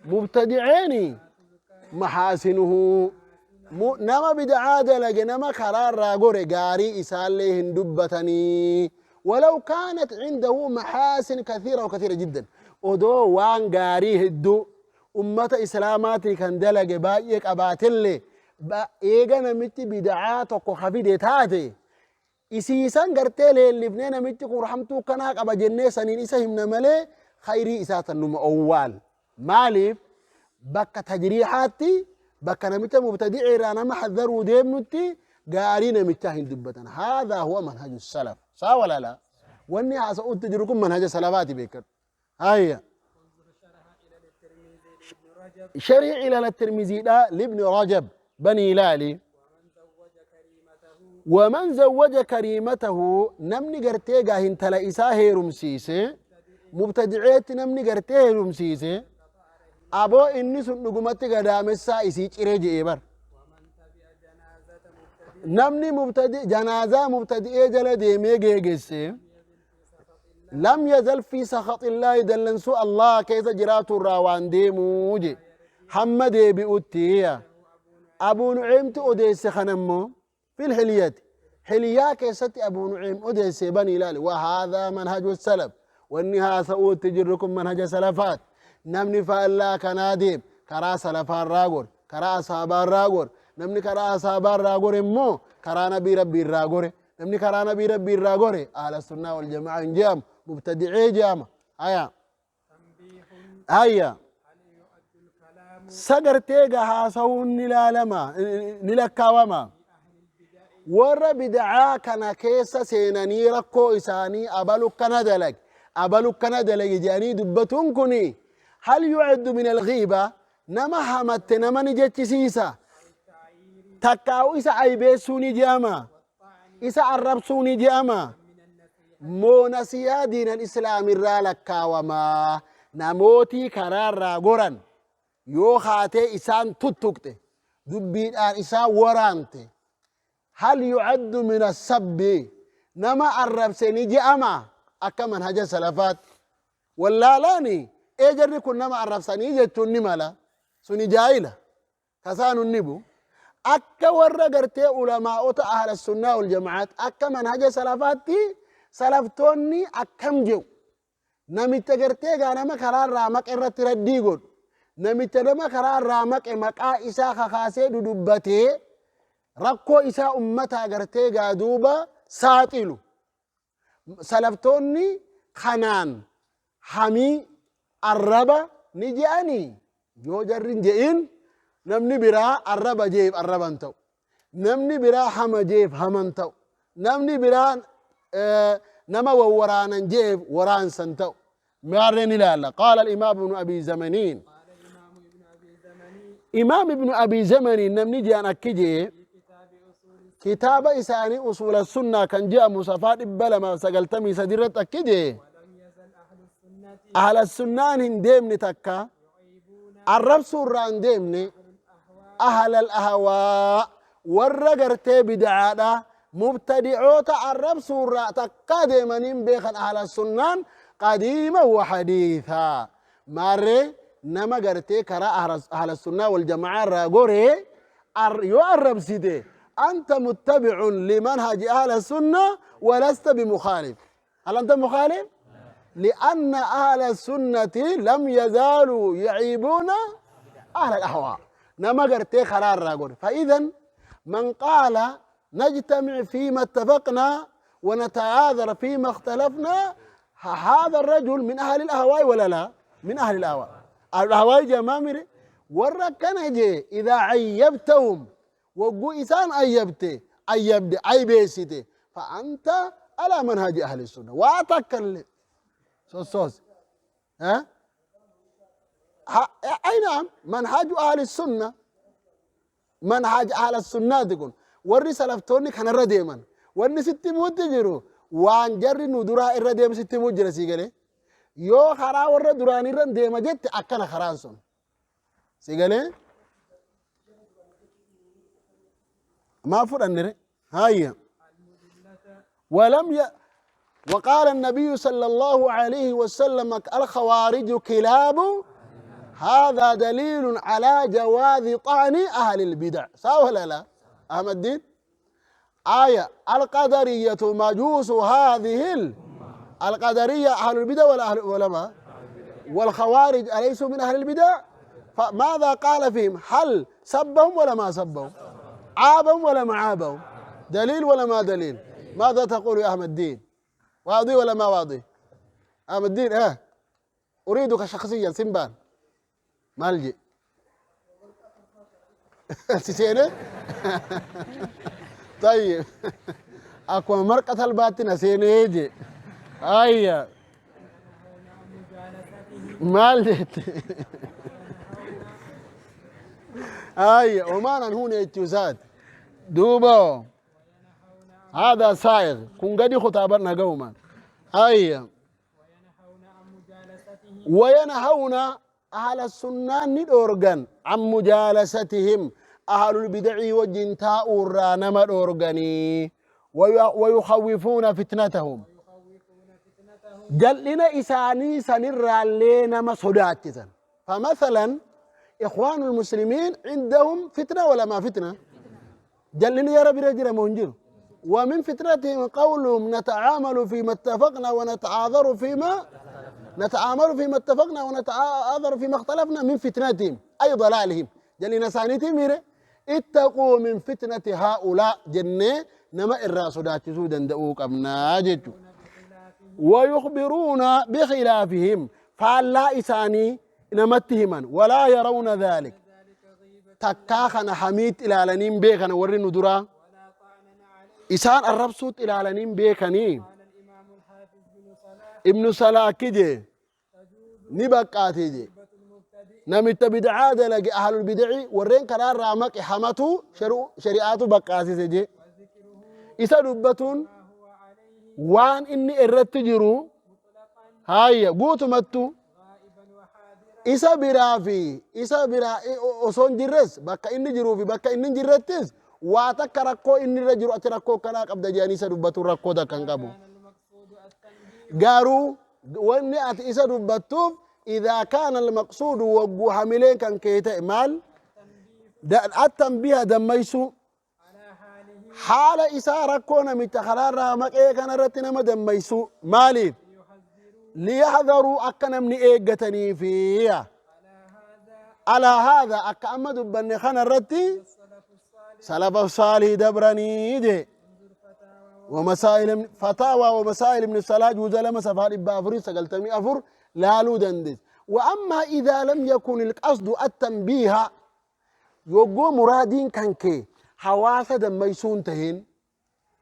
Mubtadiceeni mahaasinuhu nama bid'aa dalage, nama karaarraa gore, gaarii isaallee hin dubbatanii. Walaw kaanat cindahu maxaasin kathiira wa kathiira jiddan, odoo waan gaarii hedduu ummata islaamaatii kan dalage baay'ee qabaatellee, eega namichi bid'aa tokko ka fide taate, isiisan gartee leellifnee namichi kun hamtuu kanaa qaba jennee saniin isa himna malee khayrii isaa san numa owwaal. Maaliif? Bakka tajriihaatti, bakka namicha mubtadi'a irraa nama hadharuu deemnutti gaarii namichaa hin dubbatan. Haadhaa huwa manhaju salaf. Saa walala wanni haasa'utti jiru kun manhaja salafaati, beekadhu. Hayya, sharhi ilala Tirmiziidha Libni Rajab banii ilaali. Waman zawwaja kariimatahu, namni gartee gaa hintala isaa heerumsiise, mubtadiceetti namni gartee heerumsiise, aboo inni sun dhugumatti gadaamessaa isii ciree je'ee bar. Namni mubtadi janaazaa mubtadi'ee jala deemee geegesse, lam yazal fi sakhaxillaahi, dallansuu Allah keessa jiraatu irraa waan deemuu je hamma deebi'utti. Abuu Nuceymti odeesse kanammoo fil hilyati, hilyaa keessatti Abuu Nuceym odeesse bani ilaali. Wahaadhaa manhaju salaf, wanni haasa'uutti jirru kun manhaja salafaat. Namni faallaa kanaa deem karaa salafaarraa gore, karaa asaabaarraa gore. Namni karaa asaabaarraa gore immoo karaa nabii Rabbii irraa gore. Namni karaa nabii Rabbii irraa gore ahla sunnaa wal jamaa hin je'amu, mubtadi'ee je'ama. Haya, haya, sagartee ga haasawuun ni laalama, ni lakkaawama. Warra bid'aa kana keessa seenanii rakkoo isaanii abalu kana dalag, abalu kana dalage jedhanii dubbatuun kuni, hal yu'addu min alghiiba, nama hamatte nama ni jechisiisa, takkaa'u isa aybeessuu ni je'ama, isa arrabsuu ni je'ama moo nasiyaa diinal islaam irraa lakkaawama? Namootii karaarraa goran yoo kaatee isaan tuttuqxe, dubbiidhaan isaan waraante, hal yu'addu min assabbi, nama arrabse ni je'ama akka manhaja salafaatti? Wallaalaani ee jarri kun nama arrabsanii jechuun ni mala, suni jaahila kasaanu ni bu. Akka warra gartee ulamaa'ota ahla sunnaa wal jamaat, akka manhaja salafaatti, salaftoonni akkam jedhu? Namicha gartee gaa nama karaa irraa maqe irratti raddii godhu, namicha nama karaa irraa maqe maqaa isaa kakaasee dudubbatee rakkoo isaa ummataa gartee gaa duuba saaxilu, salaftoonni kanaan hamii arraba ni je'anii? Yoo jarri hin je'in, namni biraa arraba je'eef arraba hin ta'u, namni biraa hama je'eef hama hin ta'u, namni biraa nama wawwaraanan je'eef waraansa hin ta'u. Maarreen ilaalla. Qaala al-imaam ibnu Abii Zamaniin, imaam ibnu Abii Zamaniin namni je'an akki je'e kitaaba isaanii usuula sunnaa kan je'amu safaa 293 irratti akki je'e: ahla sunnaan hin deemne, takka arrabsuu irraa hin deemne ahlal ahwaa, warra gartee bid'aadha, mubtadi'oota arrabsuu irraa takkaa deemanii hin beekan ahla sunnaan qadiima wa hadiitha. Maarree nama gartee karaa ahla sunnaa wal jamaa irraa goree yoo arrabsite, anta muttabi'un limanhaji ahla sunna walasta bimukhaalif. هل أنت مخالف؟ لأن أهل السنة لم يزالوا يعيبون أهل الأهواء، نما قرتي خرار راقول. فإذا من قال نجتمع فيما اتفقنا ونتعاذر فيما اختلفنا، هذا الرجل من أهل الأهواء ولا لا؟ من أهل الأهواء. أهل الأهواء جمامري وركن جي إذا عيبتهم، وقو إسان أيبت أيبد أيبيسيتي، فأنت على منهج أهل السنة وأتكلم صوص ها؟ ها، أي نعم، منهج أهل السنة، منهج أهل السنة تكون warri salaftoonni kanarra deeman. Wanni sitti himuutti jiru waan jarri nu duraa irra deemu sitti himuu jira. Sii galee? Yoo karaa warra duraan irra deema jette, akkana karaan sun. Si galee? Maa fudhannire? Hayya. ولم ي... وقال النبي صلى الله عليه وسلم: الخوارج كلاب. هذا دليل على جواز طعن أهل البدع، صح ولا لا؟ أحمد الدين آية القدرية مجوس هذه القدرية أهل البدع ولا أهل العلماء؟ والخوارج أليسوا من أهل البدع؟ فماذا قال فيهم؟ هل سبهم ولا ما سبهم؟ عابهم ولا ما عابهم؟ دليل ولا ما دليل؟ ماذا تقول يا أحمد الدين؟ واضي ولا ما واضي؟ أحمد الدين أريدك شخصيا سنبان مالجي سيسيني. طيب أكو مرقة الباتنة سينيجي أيا مالجت أيا وما هنا يتوزاد دوبو هذا سائغ كن قد خطابنا قوما. أيا وينهون أهل السنة ندورغن عن مجالستهم أهل البدع والجنتاء الرانما دورغني ويخوفون فتنتهم جلنا إساني سنرالينا ما صداتي. فمثلا إخوان المسلمين عندهم فتنة ولا ما فتنة؟ جلنا يا رب رجل منجر. ومن فتنتهم قولهم نتعامل فيما اتفقنا ونتعاذر فيما نتعامل فيما اتفقنا ونتعاذر فيما اختلفنا، من فتنتهم أي ضلالهم. جلنا سانتي ميري اتقوا من فتنة هؤلاء جنة نما الراس داتسو دندؤوك أبنا جتو. ويخبرون بخلافهم فلا إساني نمتهما ولا يرون ذلك تكاخنا حميد إلى لنين بيخنا ورين درا إسان الربصوت إلى لنين بيخني. ابن صلاح كجي نبقاتي جي نمت بدعا دلق أهل البدع ورين كرار رامك حمتو شريعاتو بقاتي سجي إسا دبتون وان إني إرت جرو هاي قوتو متو إسا برافي إسا برا أصون جرس بكا إني جرو في بكا إني جرتس واتكركو إني رجرو أتركو كناك أبدا جاني إسا دبتو ركو دا كنقابو قارو وإني أت إسا دبتو إذا كان المقصود وقو حملين كان كيتا مال التنبيه دميسو حال إسا ركونا متخلال رامك إيه كان رتنا ما دميسو مالي ليحذروا أكنا من إيقتني فيها على هذا أكا أما دبني خان الرتي سلف الصالح دبرني دي ومسائل فتاوى ومسائل من الصلاة وزلمة سفار إبا سقلتمي أفر لا لودندس. وأما إذا لم يكن القصد التنبيه يوجو مرادين كان كي حواسة دميسون تهين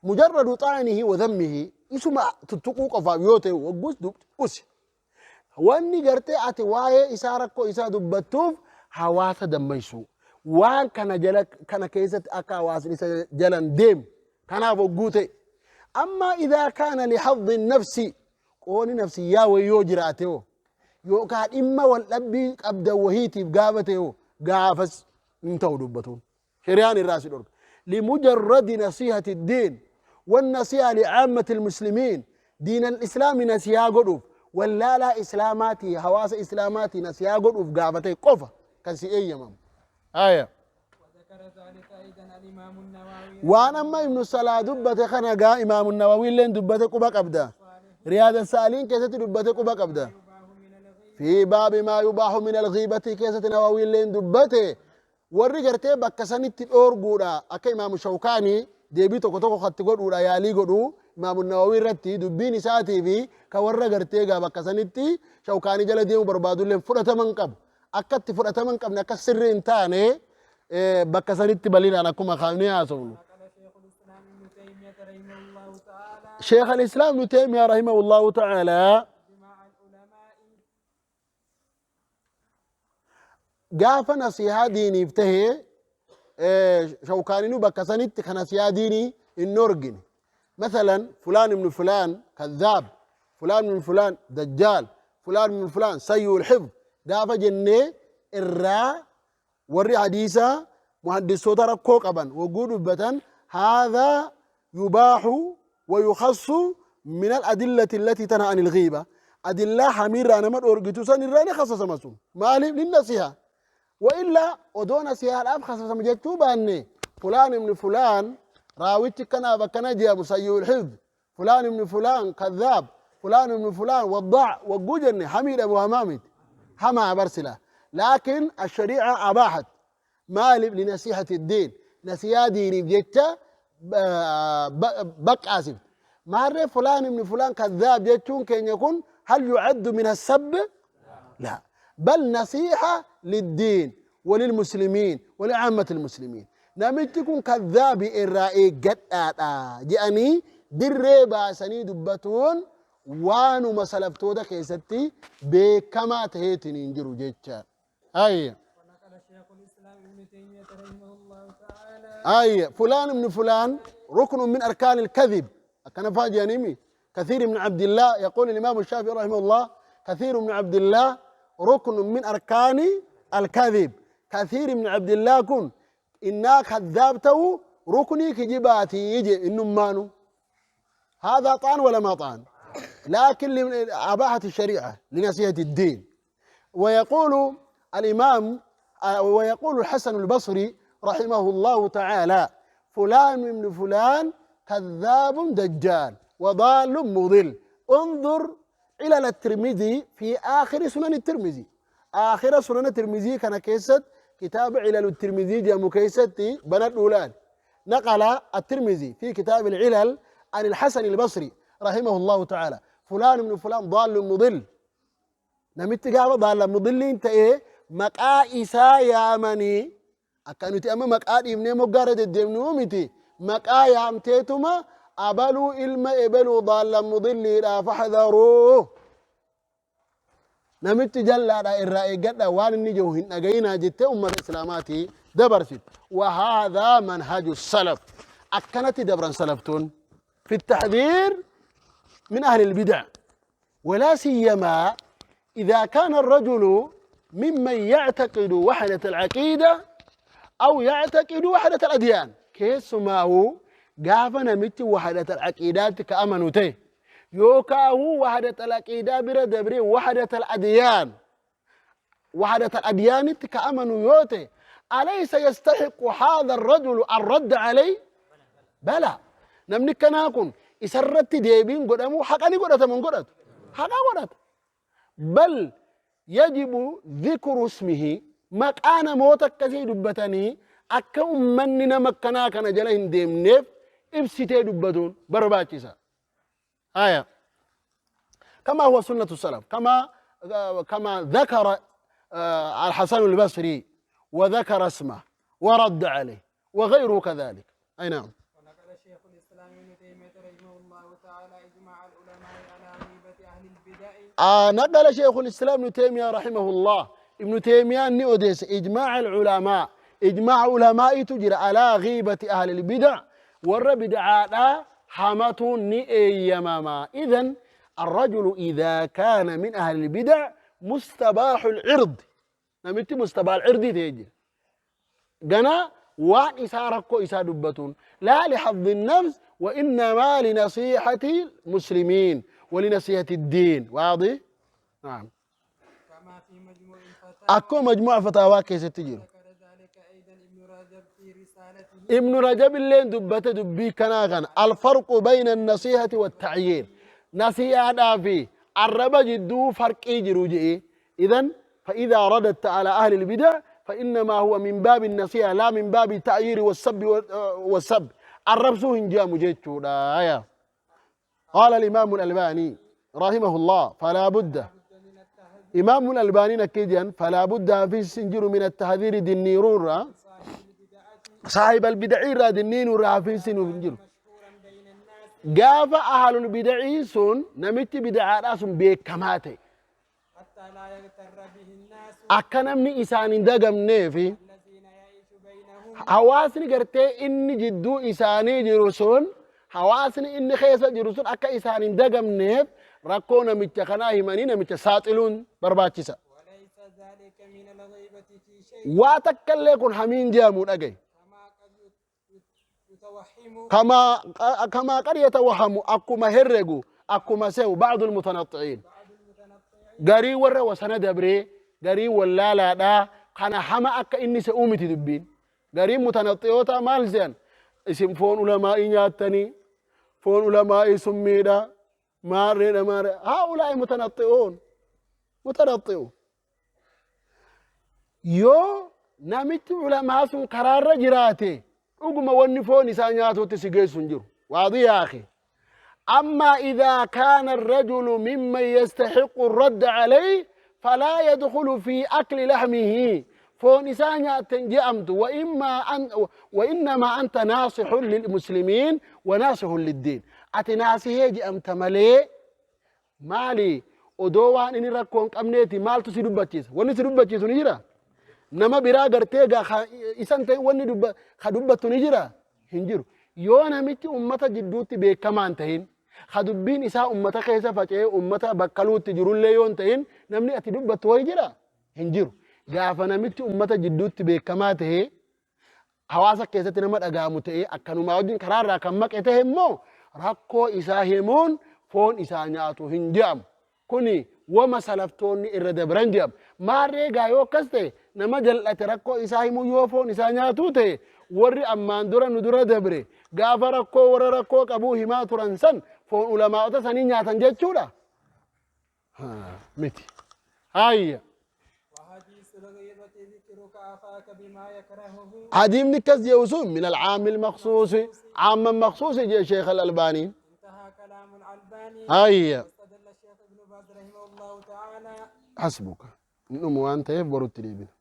مجرد طعنه وذمه اسمع تتقوق فابيوته وجوز دبت أس واني قرتي أتواي إساركو إسا دبتوف حواسة دميسو وان كان جلك كان كيسة أكا واس إسا جلن ديم كان وجوته. أما إذا كان لحظ النفس قولي نفسي يا ويوجراته يوكا إما والأبي أبدا وهيتي بقابته قافس انتو دبتون شريان الراس الأرض لمجرد نصيحة الدين والنصيحة لعامة المسلمين دين الإسلام نسيها قدوف ولا لا إسلاماتي حواس إسلاماتي نسيها قدوف قابته قفة كان سي أي آية. وذكر ذلك أيضا الإمام النووي. وأنا ما ابن الصلاة دبته خنقا إمام النووي لين دبته قبك أبدا رياض السالين كيسة دبته قبك أبدا في باب ما يباح من الغيبة كيسة نووي لين دبته warri gartee bakka sanitti dhoorguudha akka imaamu Shawkaanii deebii tokko tokko katti godhuudha yaalii godhu imaamu Nawawii irratti dubbiin isaatii fi ka warra gartee gaa bakka sanitti Shawkaanii jala deemu barbaadullee fudhataman qabu akkatti fudhataman qabne akka sirrii hin taane bakka sanitti bal'inaan akkuma kaafnee haasofnu. شيخ الإسلام ابن تيمية رحمه الله تعالى قاف نصيحة ديني افتهي شوكاني نو بكسنت كنصيحة ديني النورجن مثلا فلان من فلان كذاب، فلان من فلان دجال، فلان من فلان سيء الحفظ، قاف جنة الراء وري حديثة محدث ركوك أبا وجود بتن هذا يباح ويخص من الأدلة التي تنهى عن الغيبة. Adillaa hamiirraa nama dhoorgitu san irraa ni khasasama sun. Maaliif? Linnasiha. Wa illaa odoo nasihaadhaaf khasasama jechuu baanne, fulaan ibni fulaan raawichi kanaaf akkana je'amu sayyuul hifd, fulaan ibni fulaan kadhaab, fulaan ibni fulaan waddaac wagguu jenne, hamiidha moo hamaa miti? Hamaa bar sila. Laakiin ashariica abaahat. Maaliif? Linasihati diin, nasihaa diiniif jecha baqqaasifte. Maarree fulaan ibni fulaan kadhaab jechuun keenya kun hal yucaddu min assabb? لا، بل نصيحة للدين وللمسلمين ولعامة المسلمين. Namichi kun kadhaabi, irraa eeggadhaadha jedhanii dirree baasanii dubbatuun waanuma salaftoota keessatti beekamaa taheetiin hin jiru jecha. Ayya. ونقل شيخ الإسلام ابن تيمية رحمه الله تعالى أي فلان ابن فلان ركن من أركان الكذب كان فاجأني. كثير من عبد الله، يقول الإمام الشافعي رحمه الله: كثير من عبد الله ركن من أركان الكذب. كثير من عبد الله كن إنا كذابته ركني كجباتي يجي إنه مانو. هذا طعن ولا ما طعن؟ لكن أباحة الشريعة لنصيحة الدين. ويقول الإمام، ويقول الحسن البصري رحمه الله تعالى: فلان من فلان كذاب دجال وضال مضل. انظر إلى الترمذي في آخر سنن الترمذي، آخر سنن الترمذي كان كيست كتاب علل الترمذي جامو كيستي بنات أولاد. نقل الترمذي في كتاب العلل عن الحسن البصري رحمه الله تعالى: فلان من فلان ضال مضل. Namitti gaafa daalla mudilliin ta'ee maqaa isaa yaamanii, akka nuti amma maqaa dhiibnee moggaarra deddeemnuu miti, maqaa yaamteetuma abaluu ilma ebeluu daalla mudilliidha, faxdaruu, namichi jallaadha, irraa eeggadha, waan inni jiru hin dhagayinaa jettee ummata islaamaatii dabarsit. وهذا منهج السلف. Akkanatti dabran salaftuun في التحذير من أهل البدع، ولا سيما إذا كان الرجل ممن يعتقد وحدة العقيدة أو يعتقد وحدة الأديان. Keessumaa'u gaafa namichi وحدة العقيدة ka amanu ta'e yookaan وحدة العقيدة bira dabree وحدة الأديان، وحدة الأديان ka amanu yoo ta'e، أليس يستحق هذا الرجل الرد عليه؟ بلى. Namni kanaa kun isarratti deebiin godhamu haqa ni godhatamu hin godhatu? Haqa godhata. بل يجب ذكر اسمه. Maqaa namoota akkasii dubbatanii akka ummanni nama akkanaa kana jala hin deemneef ibsitee dubbatuun barbaachisa. Haya. كما هو سنة السلف، كما ذكر الحسن البصري وذكر اسمه ورد عليه وغيره كذلك. أي نعم. ونقل شيخ الإسلام ابن تيمية رحمه الله تعالى إجماع العلماء على غيبة أهل البدع. نقل شيخ الإسلام ابن تيمية رحمه الله، ابن تيمية ni odeesse إجماع العلماء، إجماع علماء تجري على غيبة أهل البدع. Warra bid'aadhaa hamatuun ni eeyyamama. إذن الرجل إذا كان من أهل البدع مستباح العرض، namichi مستباح العرض ta'ee jira، waan isaa rakkoo isaa dubbatuun لا لحظ النفس وإنما لنصيحة المسلمين ولنصيحة الدين. واضح؟ نعم. كما في مجموع الفتاوى. Akkuma مجموع فتاوى keessatti jiru. ذكر ذلك أيضا ابن رجب في رسالته. ابن رجب illeen dubbate dubbii kanaa kana: الفرق بين النصيحة والتعيير. Nasihaadhaa fi arraba jidduu farqii jiru jedhe. إذن فإذا رددت على أهل البدع فإنما هو من باب النصيحة لا من باب التعيير والسب. Arrabsuu hin jedhamu jechuudha. آية قال الإمام الألباني رحمه الله: فلا بد من التحذير. إمام الألباني نكيديا: فلا بد في سنجر من التحذير دنيرون صاحب البدعة. صاحب البدع را دنين را في سنجر. مشهورا بين الناس. Gaafa أهل البدع sun namichi bid'aadhaa sun beekamaa ta'e حتى لا يغتر به الناس akka namni isaan hin dagamneefi الذين يعيش بينهم. Hawaasni gartee inni jidduu isaanii jiru sun, hawaasni inni keessa jiru sun akka isaan hin dagamneef rakkoo namicha kanaa himanii namicha saaxiluun barbaachisa. وليس ذلك من الغيبة في شيء. Waa takka illee kun hamiin jedhamu dhagaye. كما قد يتوهم. كما قد يتوهم، akkuma herregu, akkuma se'u بعض المتنطعين. بعض. Garii warra wasana dabree, garii wallaalaadhaa, kana hama akka inni se'uu miti dubbiin. Gariin mutanaxxi'oota maal se'an? Isin foon ulamaa'ii nyaattanii, foon ulamaa'ii summiidha, maarreedha maarree. Haa'ulaa'i mutanaxxi'oon. Mutanaxxi'u. Yoo namichi ulamaa sun karaarra jiraate dhuguma wanni foon isaa nyaatuutti si geessu hin jiru. Waadii yaa akhi. أما إذا كان الرجل ممن يستحق الرد عليه فلا يدخل في أكل لحمه فون إسان جأمت وإما أن وإنما أنت ناصح للمسلمين وناصح للدين. أتناصح جأمت ملي maali odoo waan inni rakkoo hin qabneeti maaltu si dubbachiisa wanni si dubbachiisu ni jira nama biraa gartee gaa isan ta'e wanni ka dubbattu ni jira hin jiru yoo namichi ummata jidduutti beekamaa hin tahin ka dubbiin isaa ummata keessa faca'ee ummata bakkaluutti jirullee yoo hin tahin namni ati dubbattu wayi jira hin jiru gaafa namichi ummata jidduutti beekamaa tahee hawaasa keessatti nama dhaga'amu ta'ee akkanumaa wajjin karaarraa kan maqe ta'e immoo rakkoo isaa himuun foon isaa nyaatu hin je'amu. Kuni wama salaftoonni irra dabran je'ama. Maarree gaa yoo akkas ta'e nama jal'ate rakkoo isaa himuu yoo foon isaa nyaatuu ta'e warri ammaan dura nu dura dabre gaafa rakkoo warra rakkoo qabuu himaa turan san foon ulamaa'ota sanii nyaatan jechuudha. Miti. Hayya. وحديث الغيبة ذكرك أخاك بما يكرهه. حديث akkas jedhu sun من العام المخصوص عاما مخصوص جee Sheekh Al-Albaanii. انتهى كلام الألباني. Hayya. واستدل الشيخ ابن باز رحمه الله تعالى. حسبك. Inni dhumu waan ta'eef borutti deebina.